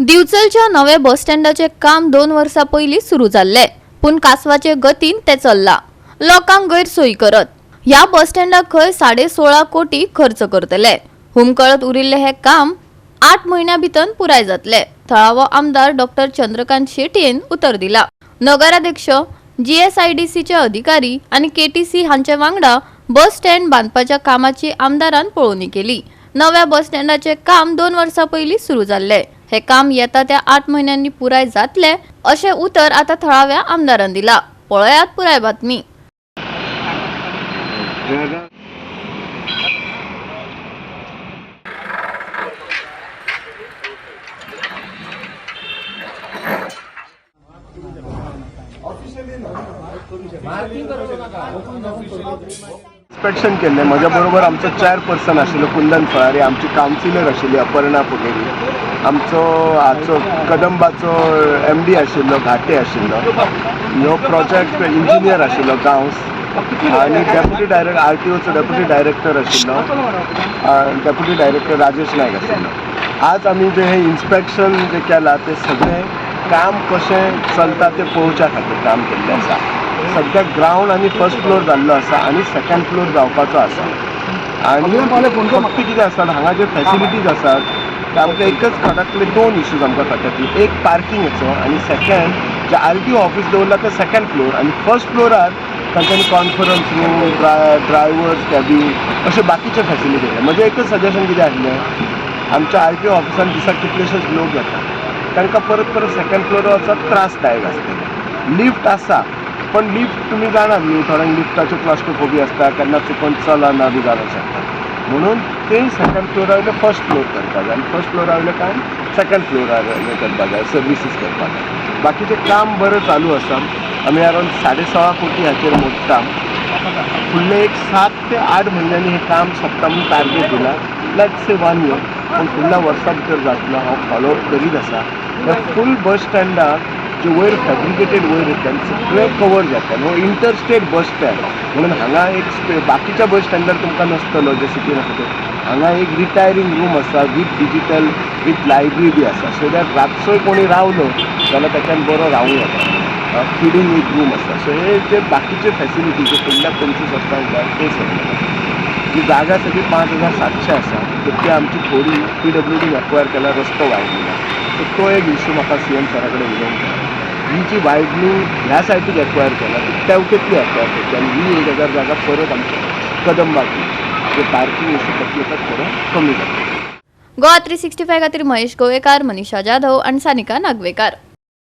दिवचलच्या नव्या बस स्टँडाचें काम 2 वर्सां पयलीं सुरू जाल्लें, पूण कासवाचे गतीन तें चल्लां, लोकांक गैरसोयी करत. ह्या बस स्टँडाक खंय 16.5 कोटी खर्च करतले. हुमकळत उरिल्लें हें काम 8 म्हयन्यां भितर पुराय जातलें, थळावो आमदार डॉक्टर चंद्रकांत शेटयेन उतर दिला. नगराध्यक्ष, जीएसआयडीसीचे अधिकारी आनी केटीसी हांचे वांगडा बस स्टँड बांदपाच्या कामाची आमदारान पळोवणी केली. नव्या बस स्टँडाचें काम 2 वर्सां पयलीं सुरू जाल्लें. हें काम येता त्या 8 म्हयन्यांनी पुराय जातलें अशें उतर आतां थळाव्या आमदारान दिलां. पळयात पुराय बातमी. इन्स्पेक्शन केल्लें. म्हज्या बरोबर आमचो चॅरपर्सन आशिल्लो कुंदन फळारी, आमची कावन्सिलर आशिल्ली अपर्णा फुगेरी, आमचो हाचो कदंबाचो एमडी आशिल्लो घाटे आशिल्लो, ह्यो प्रोजेक्ट इंजिनियर आशिल्लो गांवस आनी डेप्युटी डायरेक्टर आरटीओचो डेप्युटी डायरेक्टर आशिल्लो, डेप्युटी डायरेक्टर राजेश नायक आशिल्लो. आज आमी जे हें इन्स्पेक्शन जें केलां तें सगळें काम कशें चलता तें पळोवच्या खातीर काम केल्लें आसा. सद्या ग्रावंड आनी फर्स्ट फ्लोर जाल्लो आसा आनी सेकंड फ्लोर जावपाचो आसा. आनी फक्त कितें आसा, हांगा जे फॅसिलिटीज आसात ते आमकां एकच खटकले, 2 इश्यूज आमकां खटकले. एक पार्किंगेचो आनी सेकंड जे आरटीओ ऑफिस दवरला ते सेकंड फ्लोर आनी फर्स्ट फ्लोरार तांच्यांनी कॉन्फरन्स रूम, ड्रायव्हर्स कॅबीन अशे बाकीचे फॅसिलिटी. म्हजें एकच सजेशन कितें आसलें, आमच्या आरटीओ ऑफिसान दिसाक कितलेशेच लोक येता, तांकां परत परत सेकंड फ्लोरार वचप त्रासदायक आसतलें. लिफ्ट आसा, पण लिफ्ट तुमी जाणात न्ही, थोड्यांक लिफ्टाच्यो क्लॉस्ट्रोफोबी आसता, केन्ना चुकोन चलना बी जावंक शकता. म्हणून ते सेकंड फ्लोरा वयले फर्स्ट फ्लोर करपाक जाय आनी फर्स्ट फ्लोरा वयलें काम सेकंड फ्लोरार वयलें करपाक जाय, सर्विसीस करपाक जाय. बाकीचें काम बरें चालू आसा. आमी अरावंड 16.5 कोटी हाचेर मोडटा. फुडले एक 7 ते 8 म्हयन्यांनी हें काम सोंपता म्हणून टार्गेट दिला. Let's say 1 year, पूण फुडल्या वर्सा भितर जातलो. हांव फॉलो अप करीत आसा. ह्या फूल बस स्टँडाक जे वयर फॅब्रिकेटेड वयर येतले सगळें कवर जाता. हो इंटरस्टेट बस स्टँड म्हणून हांगा एक बाकीच्या बस स्टँडार तुमकां नासतलो जे सिटीन आसा ते. हांगा एक रिटायरींग रूम आसा वीथ डिजीटल वीथ लायब्ररी बी आसा, सो that रातचोय कोणी रावलो जाल्यार ताच्यान बरो रावूं येता. फिडींग एक रूम आसा. सो हे जे बाकीचे फॅसिलिटी जे फुडल्या 25 वर्सांक जाय ते सगळे. जी जागा सगळी 5700 आसा, तर ती आमची थोडी पीडब्ल्यूडीन एक्वायर केला, रस्तो वायडनिंग. सो तो एक इशू म्हाका सीएम सरा कडेन उलोवंक जाय. ही जी वायडनींग ह्या सायडीक एक्वायर केला ती तेवटेंतली एक्वायर करची आनी ही 1000 जागा परत आमच्या कदंबाक दिवची. जे पार्किंग इशू तकली आसा थोडो कमी जाता. गोवा 365 खातीर महेश गोवेकार, मनीषा जाधव आनी सानिका नागवेकार.